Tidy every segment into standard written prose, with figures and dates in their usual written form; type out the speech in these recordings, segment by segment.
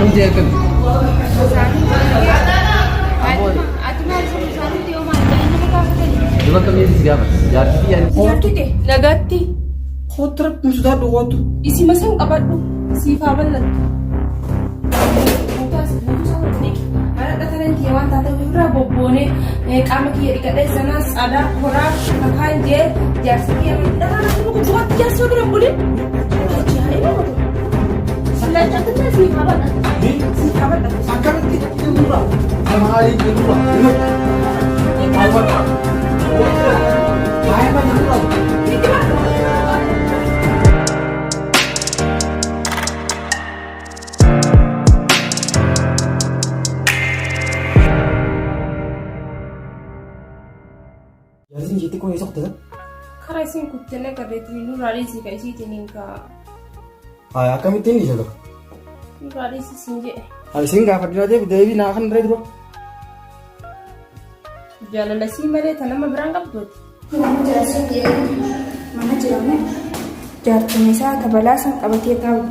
Mucaan tee akkami? Ati maal isaanitti yoo maal jedhan nama gaafatani? Duba akkamiin si gaafata? Jaartii tiyya ani. Jaartii tee nagaatti Kootu rabbi sodaadhu kootu. isima san qabadhu siif haa bal'attu. Waan taate ofirraa bobboonee qaama kiyya dhiqadhee sanaas aadaa horaa kakaan jee jaarsi kiyya dharaa nama gubbaatti jaarsi bira bulin. Ajaa'iba godhu. Silachaatti siif haa bal'attu. Siif haa bal'attu. Akkamitti jirurra? Maalii jirurra? Baay'ee jirurra. Jaartiin jeetti koo eessa kuttata? Karaa isin kuttee garreetiin nurraa dhiisii ka isiitiin hin kaa. Haa akkamittiin dhiisa tokko? Nurraa dhiisii siin jedhe. Haa isin gaafa dura deebi deebii naa kan irra dura. Jaalala sii malee ta nama biraan qabduuti. Mana jira siin jedhee mana jiramu jaartuma isaa ta balaa san qabatee taa'u.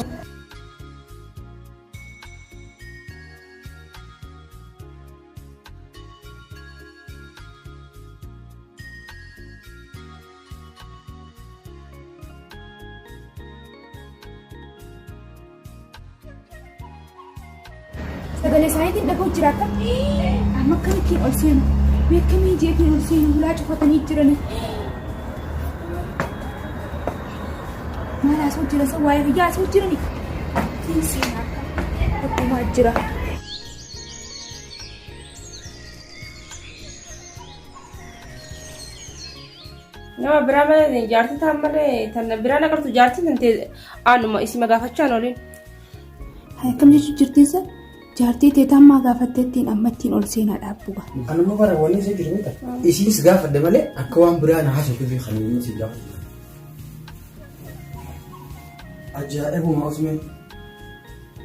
Sagalee isaaniitiin dhaga'u jira akka amma akkamittiin ol seenu beekamii jeetiin ol seenu hulaa cufatanii jiranii. Maal haasa'u jira isa waa'ee biyyaa haasa'u jiranii. Ittiin seenaa akka dhaga'umaa jira. Nama biraa malee jaartii ta'an malee tan biraa naqartu jaartii tan ta'e aanuma isima gaafachaan oliin. Akkam jechuun jirtiinsa jaartii tee tammaa gaafatteettiin amma ittiin ol seenaa dhaabbuga. Anuma bara wanni isa jiru mita. Isiis gaafadhe malee akka waan biraa na haasoftu fi kan inni si gaafatu. Ajaa'ibuma osmee.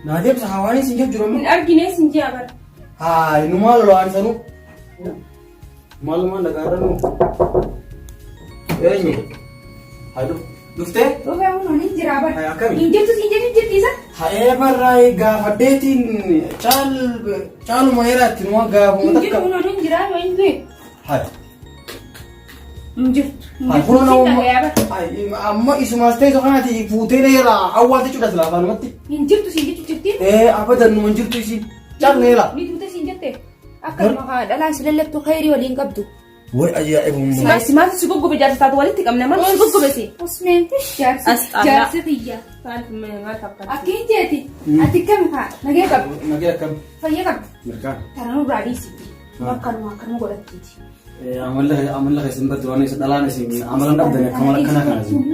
Naa deemsa hawaanii siin jiru Hin argine sin ji'a bara. Haa inumaa lolaan sanuu. Maalumaan dhagaarra nuu. Eenyu? Haa dhuftee? Dhufee humna ni jira bara. Haa akkami? Hin jirtu siin jechuun jirtiisa. Ha'ee barraa gaafadheetiin caal caaluma heeraatti numaa gaafuma Hin jiru takka. humna ni jira yoo hin du'e. Haa. Hin jirtu. Hin Haa jirtu kun siin dhagayaa bara. amma isumaas ta'e kanaati fuutee dheeraa awwaalti cuudha silaa afaanumatti. Hin jirtu siin jechuun jirtiin. Ee abadan numa hin jirtu isiin caal dheeraa. Ni duute siin jette. Akka nama dhalaan si lallabtu khayrii waliin qabdu. Way ajaa'ibummaa. Simaatu si goggube jaarsa taatu walitti qabna maal si goggube si. Usmeen jaarsi Asxaallaa. jaarsi kiyya. Maal fakkaata? Akkiin jeeti. Ati kami kaa nagee qabdu. Nagee akkam? Fayya qabdu. Mirkaan. Tana nurraa dhiisiti. Akkanuma akkanuma godhattiiti. Amalla amalla keessan bartu waan isa dhalaan isin amalan dhabdan akka mala akkana kana isin.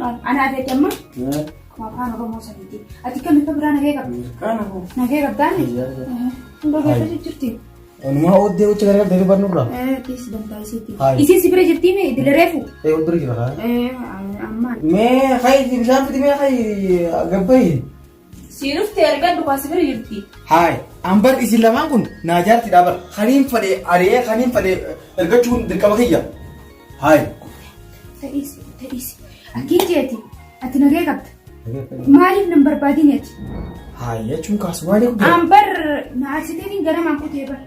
Laal anaa feeti amma akkuma afaan Oromoo saniiti. Ati kami ka biraa nagee qabdu. Mirkaan hoo. Nagee qabdaani? Hundoo keessa jirti. Onumaa oddee uchi gara galtee barnurraa. Dhiisi danda'a isiiti. Hayi. Isiin si bira jirtii mee idile reefu? Ee oddura jira kaa. Ammaan. Mee hayi bishaan fidi mee hayi gabbayi. Si dhufte argadhu kaa si bira jirti. Hayi ambar isin lamaan kun naa jaarti dhaabar kaniin fadhe ari'ee kaniin fadhe ergachuun dirqama kiyya. Hayi. Ta'isi ta'isi. Akkiin jeeti ati nagee qabda. Maaliif nan barbaadin ati? Hayi jechuun kaasumaa kun. Ambar na aarsiteetiin ganamaan kutee bar.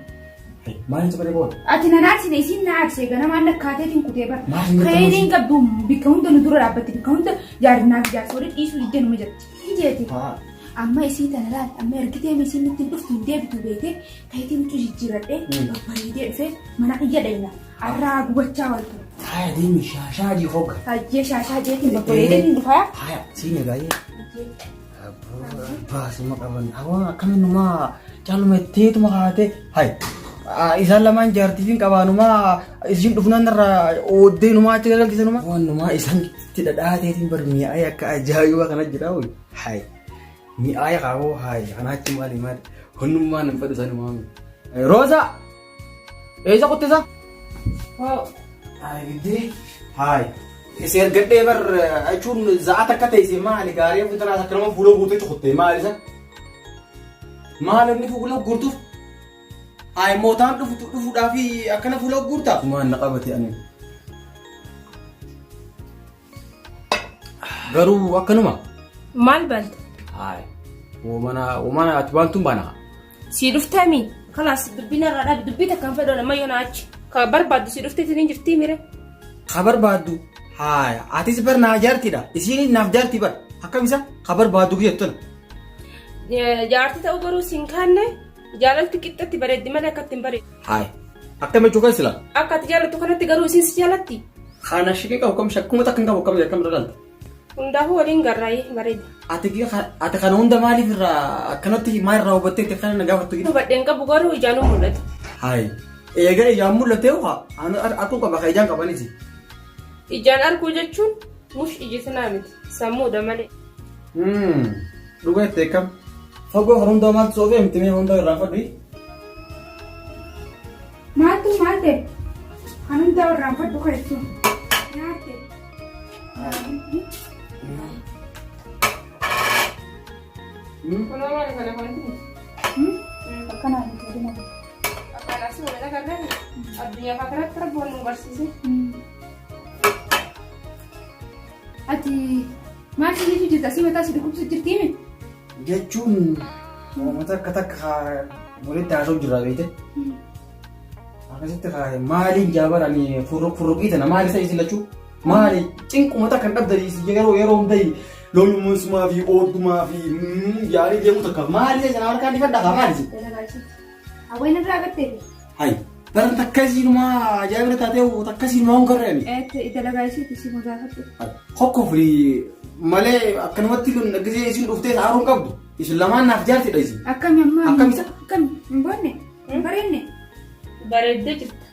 Maaliin si booda? Ati na aarsine isiin na aarsee ganamaan lakkaateetiin kutee bar. Maal hin godhamu Khayriin qabdu bikka hunda nu dura dhaabbatti bikka hunda jaarinaaf jaarsa walitti dhiisuu diddee numa jirti. Jeeti. Haa. Amma isii tana laal amma ergitee isiin nutti hin dhuftu hin deebitu beekee kayitiin huccuu jijjiirradhee babbareedee dhufee mana kiyya dhayna. Arraa gubachaa waltu. Haaya deemi shaashaa adii hogga. Hayyee shaashaa jeetiin babbareedee hin dhufaa. Haaya siin egaa Baasuma qaban hawaa akkamiin numaa caaluma itteetuma kaatee hayi isaan lamaan jaartiifiin qabaanumaa isiin dhufnaan irraa ooddee numaa achi gagalchisanumaa. Waan numaa isaan itti dhadhaateetiin bar mi'aayee akka ajaa'ibaa kana jira hoyi hayi mi'aayee kaawoo hayi kana achi maali maali honnummaan hin fedhu sanumaa. Rooza eessa kuttisa? Hoo. Hayi giddee hayi. Isin ergadhee bar jechuun za'a takka teessee maali gaarii fuutanaas akka nama fuula guutuu cukuttee maali isa? Maal inni fuula guutuuf? Hayi mootaan dhufuudhaaf akkana fuula guurtaa? Maal na qabate ani. Garuu akkanuma. Maal balte? Hayi. Womana ati baantuun baana. Sii dhuftee kalaas dubbiin irraa dhaabi dubbii takkaan fedhan amma yoo naachi. Ka barbaaddu sii dhuftee tiniin jirtii mire. Ka barbaaddu haaya atis bar naa jaartiidha isiin naaf jaartii bar akkam isa ka barbaaddu jettuna. Jaartii ta'uu garuu siin kaanne jaalalti qixxatti bareeddi malee akka ittiin bareeddu. Haaya akkam jechuu kan sila. Akka ati jaalattu kanatti garuu isiin si jaalatti. Kana shikii qabu kam shakkuma takka hin qabu akkam akkam irra dhalta. Hundaafuu waliin garraayee bareeda. Ati kana hunda maaliif irraa akkanatti maal irraa hubattee itti kana na gaafattu? Hubadheen qabu garuu ijaanuu mul'ata. Haaya eega ijaan mul'atee haa akkuma qaba ka ijaan qabanisi. Ijaan arguu jechuun mush iji sanaa miti sammuudha malee. Dhuga itti eeggam. Fagoo kan hundaa maaltu soofee miti mee hundaa irraa fadhi. Maaltu maal ta'e? Kan hundaa irraanfadhu kan jechuun. Nyaatte. Kunoo maali kana wanti nuti? Akkanaa miti godina. Akkaan asii waliin agarreen addunyaa fa'aa kanatti rabbi wal nu barsiise. Ati maal si jechuu jirta? Asii mataa si dhukkubsu jirtii mi? Jechuun uummata akka takka walitti haasa'u jirra beekte. Akkasitti maaliin jaabar ani furruqii tana maali isa isin lachuu? Maali cinquma takka hin dhabdanii isin yeroo yeroo hunda lolummaa fi ooddumaa fi yaalii deemuu takka maali isa isin harkaan difadha kaa maali isin? Dalagaa isiiti. Hawween irraa agartee? Hayi baran takka isiinumaa ajaa'ibna taatee takka isiinumaa hin garreeni. Dalagaa isiiti si mudaafadhu. Hokkofli malee akkanumatti gisee isin dhuftee haaruun qabdu isin lamaan naaf jaartidha isin. Akkami ammaa? Akkam isa? Akkami? Hin boonne? Hin bareedne? Bareeddee jirta.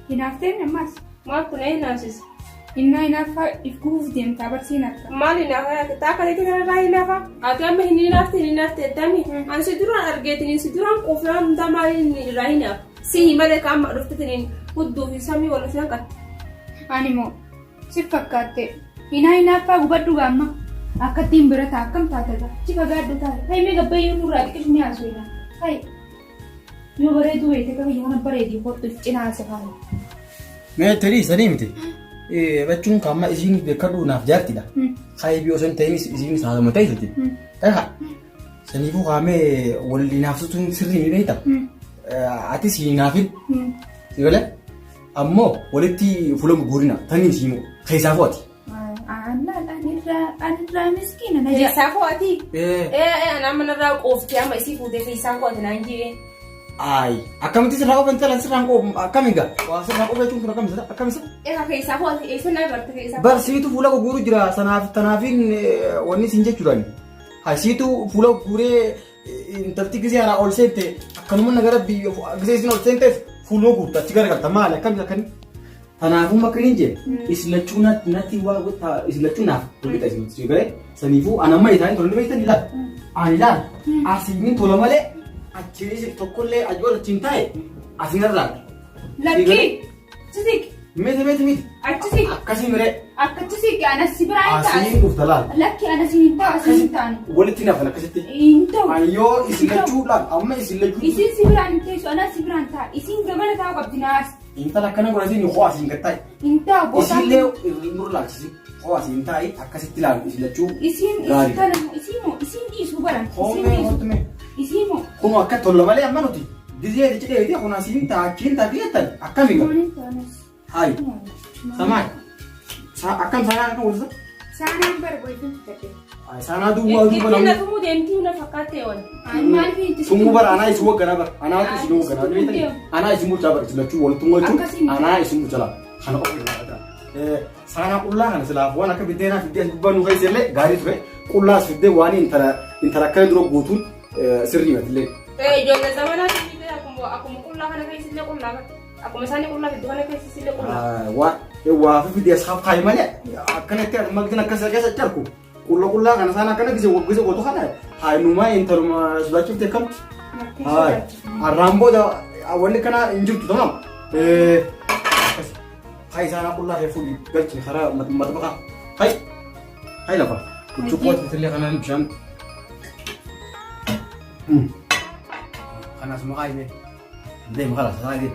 Hinaafteen ammaas? Maaltu na hinaafsisa? Innaa hinaaffaa if gubuuf deemtaa barsiin harka. Maal hinaafa yaate? Taa akka ta'e kanarraa hinaafa? Ati amma hin hinaafte hin hinaafte jettami. Ani si duraan argeetiin si duraan quufee waan hundaa maaliin irraa hinaafa? Si malee ka amma dhufteetiin hudduu fi samii wal isheen qatte. Ani moo si fakkaatte hinaa hinaaffaa gubadhu gaamma akkattiin bira ta'a akkam taate gaa achi fagaadhu taate hayi mee gabbayyuu nurraa xiqqishu ni haasofna hayi yoo bareeduu beekte kafiyya kana bareedii kottu if cinaa si haala. Mee tarii sanii miti. Jechuun kan amma isiin beekadhu naaf jaartidha. Kaayibii osoo hin ta'in isiin haasuma ta'e Dhaha. Saniifuu kaamee wal hinaafsituun sirrii ni beekta. Atis hin hinaafin. Si galee? Ammoo walitti fuula guurina taniin siimu keessaa fo'ati. Anirraa miskiina na jaa. Keessaa fo'ati? Ee anaa manarraa qooftee amma isii fuutee keessaa fo'ati naan jee. Ayi akkamitti sirraa qofa intala sirraan qofa akkami gaa waa sirraa qofa jechuun kun akkami isa akkami isa. Egaa keessaa fo'ati eessa naa barte keessaa. Bar siitu fuula guuru jira sanaaf tanaafiin wanni siin jechuudhaan. Haa siitu fuula guuree intalti gisee haraa ol seente akkanuma nagara biyya gisee isin ol seenteef fuuluma guurta achi garagalta maali akkami akkami. Tanaafuu makriin jee islachuu natti waa islachuu naaf hojjeta isin si galee saniifuu an amma isaanii tola beektan ilaal ani ilaal asiin tola malee achiin tokkollee ajoon achiin taa'e asiin irraa. Lakkii Achi Miti miti miti. Achi siqi. Akkasii miree. Achi siqi anas si biraa hin Asiin ta'u. dhufta laal. Lakki anas hin ta'u asiin hin ta'an. Walitti nafan akkasitti. Hin ta'u. Ayyoo isin lachuudhaan amma isin lachuu. Isin si biraan hin teessu anas si biraan ta'a. Isin gamana taa'u qabdi naas. Intala akkana godhatiin hoo asiin gad taa'e. Hin ta'u bootaan. Isillee nurra laalchisi. Hoo asiin taa'e akkasitti ilaalu isin lachuu. Isin Gaarii. tana isin moo isin dhiisuu baran. Isin Hoomee dhiisuu. hoomee. Isin moo. Kun akka tola malee amma nuti gizee itti cidheeti kun asiin ta'a achiin ta'a jettan akkami gaa. Maaliin ta'anas. Hayi. Samaay. Akkam saanaa akkam walisa? Saanaan bara boyfin fudhate. Saanaa duwwaa duwwaa Ittiin namni. na tumuu deemtii na fakkaattee waan. Maaliif itti Tumuu bara anaa isin wagganaa bara anaatu isin wagganaa beektani anaa isin bulchaa bara isin lachuu wal tumuu jechuun Akkasii miti. anaa isin bulchaa laa kana qofa irraa dhagaa. Saanaa qullaa kana silaaf waan akka biddeenaa fiddee as gubbaa nu keessa illee gaarii ture qullaas fiddee waan intala intala akkana dura guutuun sirrii miti illee. Ijoollee zamanaa akkuma akkuma qullaa kana keessa illee qullaa bara. Akkuma isaanii qullaa fiddu kana keessa illee qullaa. Waa fi fiddee as kaayi malee akkanatti magdin akkas keessa carku qulla qullaa kana isaan akkana gise gise gootu kana haayinumaa intaluma sodaachifte akkam. Hayi har'aan booda wanni kana hin jirtu tamam. Hayi isaanaa qullaa kee fuudhi galchi karaa maxbaqa. Hayi hayi lafa. Burcuqqoo illee kanaan bishaan. Kanaas maqaa himee. Deem karaa sasaa deem.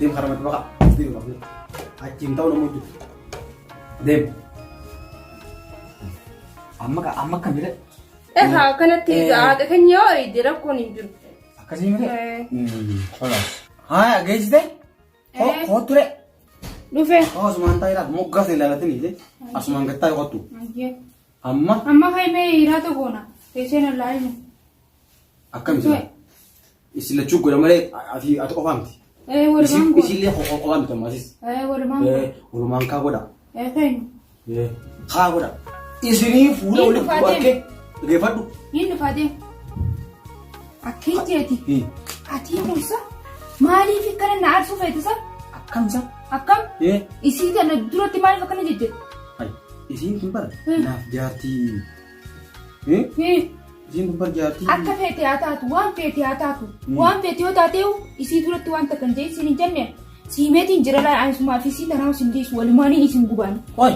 Deem karaa maxbaqa. Deem lafa. Achiin ta'u nama hojjetu. Deem. Amma amma kam jedhe. Haa kanatti haqa keenya yoo eegde rakkoon hin jiru. Akkasii miti? Haa geessite? Kottu re. Dhufe. Asumaan taa'ee laata moggaas ilaalatanii asumaan gattaa kottu. Amma Amma haimee hiraata goona. Teessee na laayimu. akkam jira? Isin lachuu godha malee ati ati qofaa miti. Walumaan goona. Isillee qofaa miti amma asis. Walumaan goona. Walumaan kaa godha. Fayyinu. Kaa godha. Isinii fuula Inni walitti dhufaa argee dhaggeeffadhu. Hin dhufaa deemu. Akkin jeeti. Ati Musa maaliif akkana na aarsuu feete sa? Akkam isa? Akkam? Isii tana duratti maaliif akkana jette? Isiin kun bara naaf jaartii. Isiin kun bara jaartii. Akka feete haa taatu waan feete haa taatu waan feete yoo taateewu isii duratti waan takka hin jedhin siin hin jenne siimeetiin jira laa ansumaa fi isii tanaa isin dhiisu walumaaniin isin gubaan. Qoy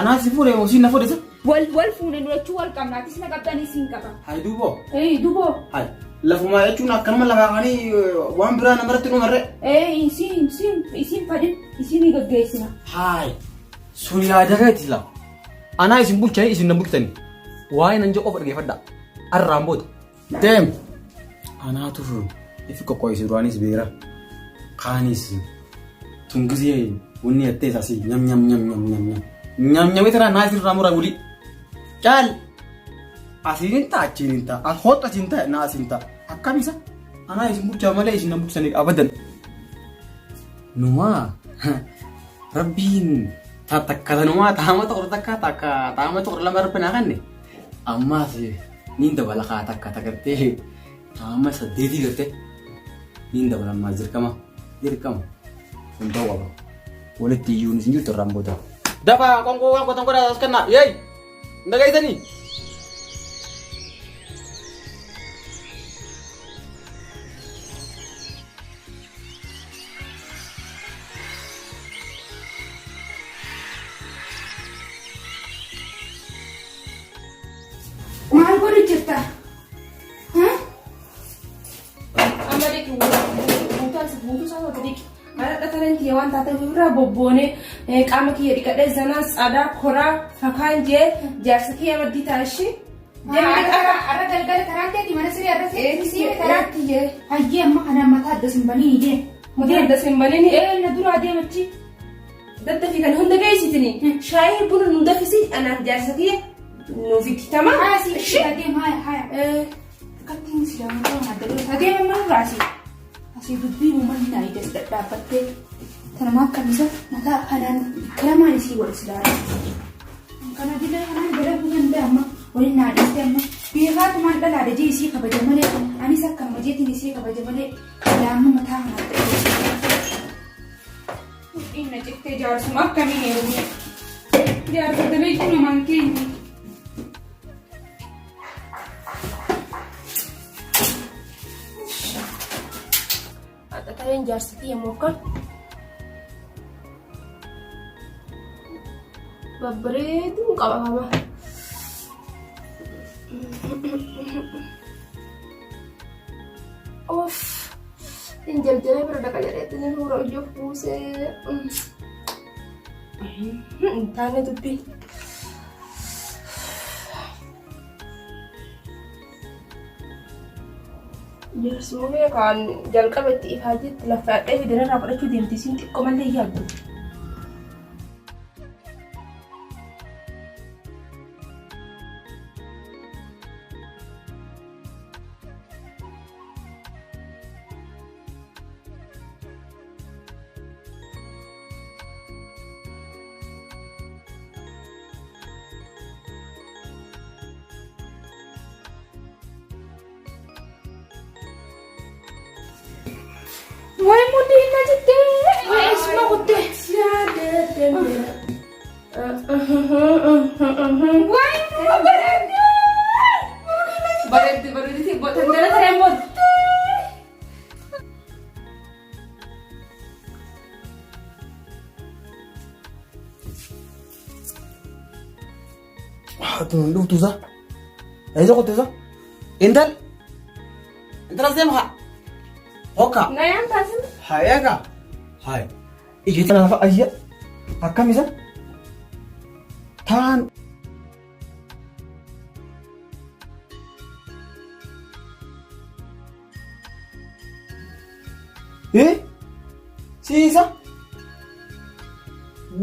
anaa si fuudhee moo siin na fuudhe sa? Wal wal fuune lolachuu wal qabna atis na qabda anis siin qaba. Hay duuboo. Ee duboo. Hay lafumaa jechuun akkanuma lafaa kaanii waan biraa namarratti dhumarre. Ee isiin isiin isiin fadhin isiin gaggeessina. Hay sun yaada keeti la. Anaa isin bulchanii isin na bulchanii. Waa'ee nan jedhu qofa dhaggeeffadhaa. Arraan booda. Deem. Anaatu ifi qoqqooyse duraanis beera. Kaanis tun gisee wanni jettee asii nyam nyam nyam nyam nyam nyam. Nyam nyamee tanaa naa isirraa muraa wuli. Caal. Asiin hin ta'a achiin hin ta'a. As hoxxa asiin ta'a naa asiin ta'a. Akkam isa? Anaa isin bulchaa malee isin na bulchanii abadan. Numaa rabbiin takka tanumaa taamata kudha takka takka taamata 12 rabbi naa kanne. Ammaas niin dabala kaa takka tagartee taama saddeetii gartee niin dabala ammaas dirqama dirqama kun ta'uu qaba. Walitti iyyuun isin jirtu irraan booda. Dafa qonkoo waan qotan godhaa as kennaa yeey hin dhageessanii. Maal godhu jirta? Amma dhiqi guutuu isaa tokko dhiqi. Mana dhataleen tiyya waan taateef ofirraa bobboonee qaama kiyya dhiqadhee zanaa tsadaa koraa fakaan jee jaarsa kiyya maddii taashii. Arra galgala karaan teeti mana siree arra siree karaa Tiyye. Hayyee amma kana mataa adda sin banii deem. Mataa adda sin banii. Ee na duraa deemachi. Daddafii kan hunda geessitini. Shaayii buna nu dafisi anaaf jaarsa kiyya nuuf itti tamaa. Haya si adeem haya haya. Akkattiin si lama adda godhata. Adeem amma nurraa asii. Asii dubbiin uummanni naa idas dhadhaabbattee. Tanuma akkamisa mataa kanaan kalamaan isii godhe silaala. Kana dilee kanaan dalaguu danda'a amma waliin naa dhiiste amma beekaatumaan dhalaadha jee isii kabaja malee anis akkanuma jeetiin isii kabaja malee laamma mataa kanaan ta'e. Mudhiin na cittee jaarsuma akkamiin heerumne. Jaarsa dalayyuu namaan keenya. Haxatareen jaarsa kiyya mookkan. Babbareeduun qaba qaba. Of. Hin jaljalee bira dhaqa jedheetti ni fuura hojii of buusee. Hin taane dubbii. Jaarsuma beekaan jalqaba itti ifaajetti laffadhee fidanirraa fudhachuu deemti isiin xiqqoo malee yaaddu. Way mudhiin na cittee. Way eessuma kuttee. Way bareeddee. Bareeddi bareeddi tantara tareen booda. Tun dhuftu isa. Eessa qotte isa? Intal. Intala seem haa. Hokka. Nayaan taasisu. Haa eegaa. Haa. Ija tana ayya. Akkam isa? Taan. Eh? Siisa?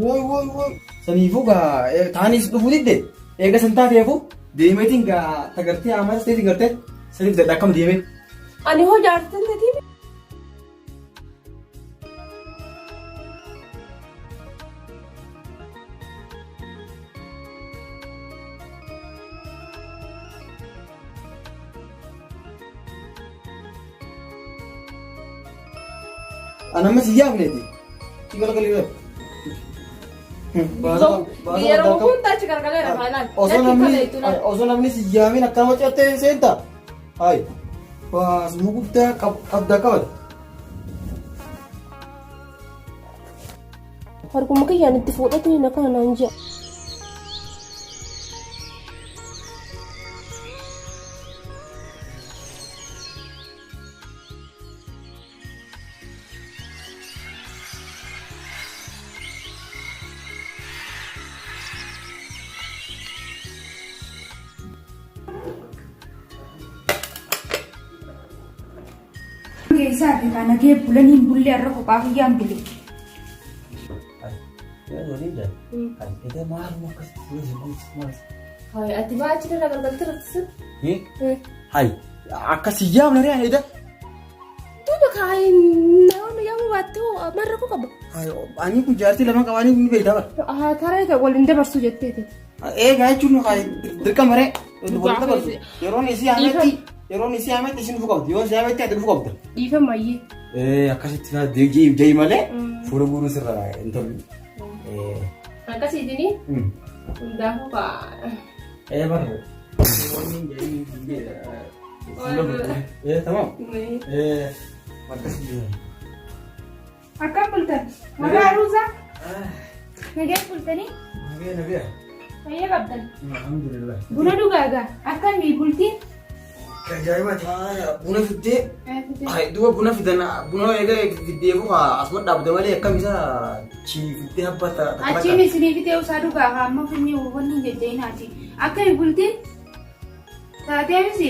Woy woy woy. Saniifuu gaa taanis dhufuu didde eega san taateefu deemeetiin gaa tagartee amata ta'eetiin gartee saniif dadha akkam deemee. Ani hoo jaartin teetii Ani amma si yaafneeti. Si galgalii reef. Yeroo hunda achi gargaleera maalaan. Osoo namni si yaamin akkanuma cattee seenta. Hayi. Baasuma guddaa qabdaa qabata. Harkuma kiyyaan itti fuudhatanii akkana naan ji'a. Keessaa fi kana gee bulanii hin bullee irra kophaa kiyyaan bule. Hayi ati maa achi irra gargaltee rakkisuu? Hayi akkasii yaamna ree eda. Duuba kaayee namoonni yaamuu baattee marra koo qaba. Ani kun jaartii lama qaba ani ni beektaa bara. Haa taraa waliin dabarsuu jetteeti. Eegaa jechuun dirqama ree. Waliin dabarsu. Yeroon isii haametti yeroon isii haametti isin dhufuu qabdi. Yoo isii haametti ati dhufuu qabda. Dhiifama ayyee. Akkasitti ja'i malee fuula guutuu sirraa hin tolu. Akkasiitini hundaafuu kaa. Ee barre. Ee tamam. Ee akkasii. Akkam bultan? Warra aruusaa? Nageen bultanii? Nagee nagee. Fayyaa qabdan? Alhamdulillah. Buna dhugaagaa akkamii bultiin? Ajaa'ibaati. Buna fiddee. Duuba buna fidan buna eega fiddee fufa asuma dhaabde malee akkam isa chii fiddee abbaa ta'a. Achiin isinii fitee usaa dhugaa haa amma finni wanni hin jajja'inaati. Akkami bultiin? Taatee misi?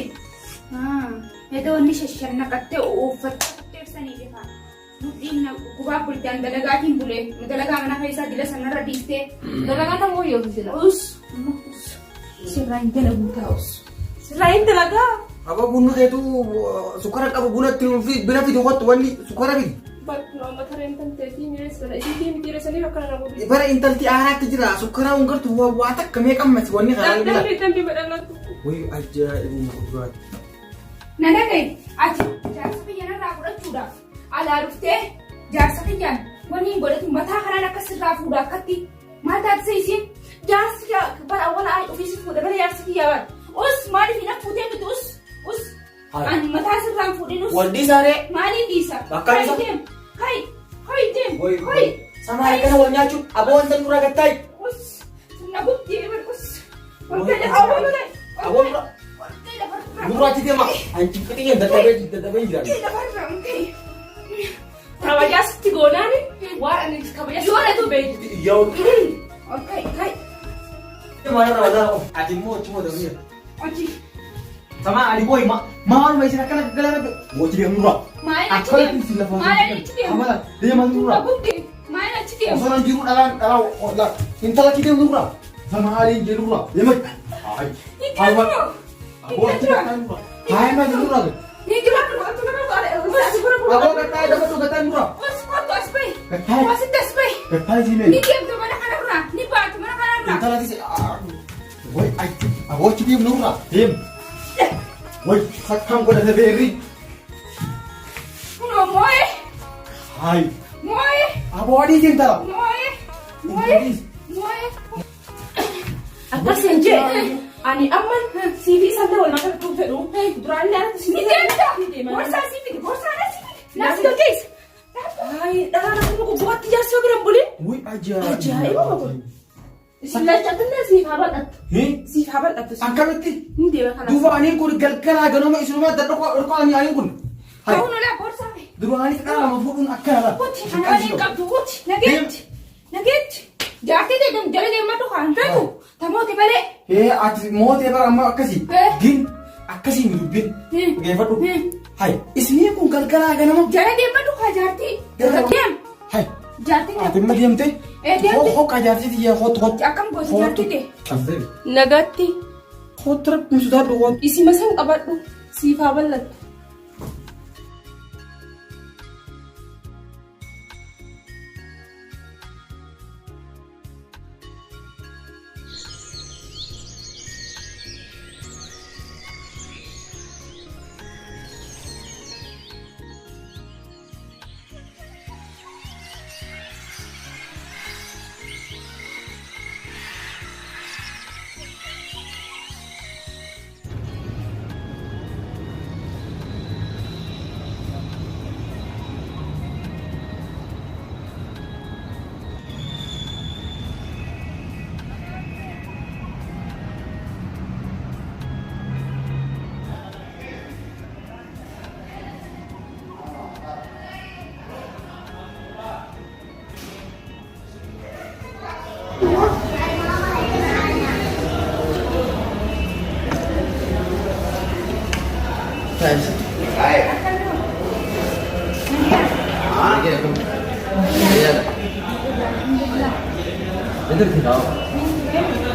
Egaa wanni shashannaqattee uffattee fitteessanii bifa. Mudhiin na gubaa bultaan dalagaatiin bulee dalagaa mana keessaa dila sanarra dhiistee. Dalagaa nama wayyoo sila. Us us sirraa hin dalaguu taa'us. Sirraa hin dalagaa. Abba bunni keetu sukkara qabu bunatti bina fidi kottu wanni sukkara fidi. Bakka amma tareen tan teetii mi'eessana isiitii miti reessanii akkana na godhu. Bara intalti aaraatti jira sukkara hungartu waa takka mee qammasi wanni karaa bira. Dambii dambii badhannatu. Wayi ajaa'ibuma dhugaati. Na dhaga'i ati jaarsa kiyya narraa fudhachuudhaaf alaa dhuftee jaarsa kiyyaan wanni hin godhatu mataa kanaan akka sirraa fuudha akkatti maal taatisa isiin Jaarsi kiyya bara awwaala ayi ofiisi fuudha bara jaarsi kiyya bara. us maaliif hin fuutee miti us us ani mataa sirraa hin fuudhin us Waldi isaaree. maaliin dhiisa Bakka Kai isa. deem kai kai deem kai Samaa akkana wal nyaachuun aboo wanta nurraa gattaayi. us na gubdee bar us ol kai lafa ol kai Aboo nurraa ol kai lafarraa nurraa achi deema. An ciqqixiyyan dadhabee dadhabee jira. kai lafarraa ol kai Kabajaa sitti goonaani waan ani kabajaa sitti godhatu beektu. Yaa ol kai kai maalirra wadaa ati immoo achuma dabee. achi Samaa ani booyi maaluma isin akkana galana gochi deemu nurraa. Maal achi Akkana deemu? isin lafa Maal achi deemu? Amala deema nurraa. Gubdee maal achi deemu? Osoo nan jiru dhalaan dhalaa intala achi deemu nurraa. Samaa aliin jedhu nurraa. Deema. Ni jira. Aboo achi gattaa nurraa. Haayima nurraa. Ni jira. Aboo gattaa dabaluu gattaa nurraa. Os kottu as bahi. Gattaa Asitti as bahi. gattaa isin Ni deemtu mana kanarraa. Ni baatu mana kanarraa. Intala achi Way aboo achi deemu nurraa. Deemu. Way sakkam godhate beerri. Kunoo moo'ee Hayi. moo'ee Aboo adii intala. moo'ee moo'ee moo'ee. Akkas hin jee ani amma siifi isaallee wal makaa dhufuu fedhu duraallee alatti Ni deemta. Borsaa sii fidi. Borsaa na sii fidi. Naas galkeessa. Hayi dhalaa nama gubbaatti jaarsi yoo bira hin bulin. Way ajaa'iba. Ajaa'iba kun. Isin lachattillee siif haa bal'attu. Siif haa bal'attu. Akkamitti? Hin deema kana. Duuba aniin kun galgalaa ganama isinuma dadhaqoo dhorkoo ani aniin kun. Ta'uun olaa borsaa fi. Duraanii dhala lama fuudhuun akkana laata. Kuti kana waliin qabdu kuti nageetti nageetti. Jaartii deemu jala deemadhu kan feetu tamooti malee. Ee ati mootee bara amma akkasii. Gin akkasii nu dubbin. Geeffadhu. Hayi isinii kun galgalaa ganama. Jala deemadhu kan Jaartii. Garra- Deem. Hai. Jaartiin Ati amma deemte? Ee, deemte. Hoqa jaartii tiyya kootu kootu. Akkam goota jaartii ta'e? As deebi. Nagaatti Kootu rabbi sodaadhu kootu. isima san qabadhu siif haa bal'attu.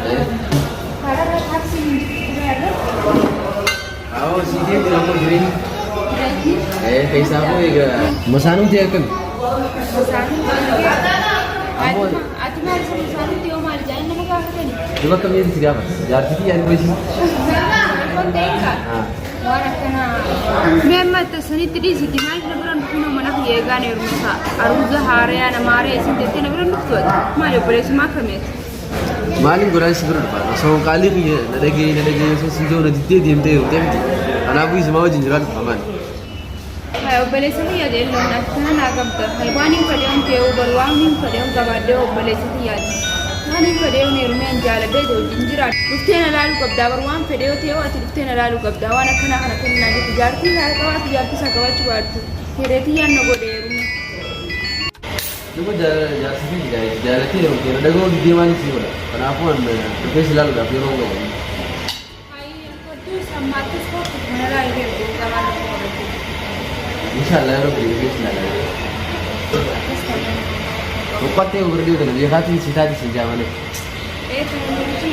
Karaarra taaksiin hin jirtu irra. Awwa si deemtu ammoo jireenya. Keessaafuu egaa masaanuuti akkami? Ati maal isa masaanuuti yoo maal jedhan nama gaafatani? Duba akkamiin si gaafata? Jaartii fi yaadni boyisiin. Kun ta'in kaa waan akkanaa. Mee amma sanitti dhiisiti maaliif na biraan dhufuu mana kiyya eegaan heerumsa aruuza haarayaa nama haaraya isin jettee na biraan dhuftu ati maali obboleessumaa akkamiiti? Maaliin godhaan si bira dhufa? Osoo qaalii kiyya na dhagee na dhagee osoo sin jiru na diddee deemtee heerumtee miti. Kanaafuu isumaa wajjin jiraatu dhufa maali? Hay obboleessa kiyya jeelloon akkana naa qabda. Hay waan hin fedheeun ta'uu bar waan hin fedheeun qabaadhee obboleessa kiyyaati. Waan hin fedheeun heerumeen jaaladhee wajjin jiraadha. Dhuftee na laaluu qabdaa bar waan fedheew ta'uu ati dhuftee na laaluu qabdaa waan akkanaa kana kennaa jirtu jaartii isaa qabaatu jaartii isaa qabaachuu baattu. Hiree tiyyaan na godhe heerume. Duba jaarsi fi jaalatee heerumtee na dhaga'uu diddee maaliif si godha? Kanaafuu an dhufee si laaluudhaaf yeroo hin qabu. Hay kottuu sammaattis kottu mana laaluu deemtu gabaarra godhatu. Inshaallah yeroo gadi dhufee si laala. Akkas ta'e. Boqqottee ofirra dhiyoo tana beekaatiin si taati si jaamale. Ee kan nuti.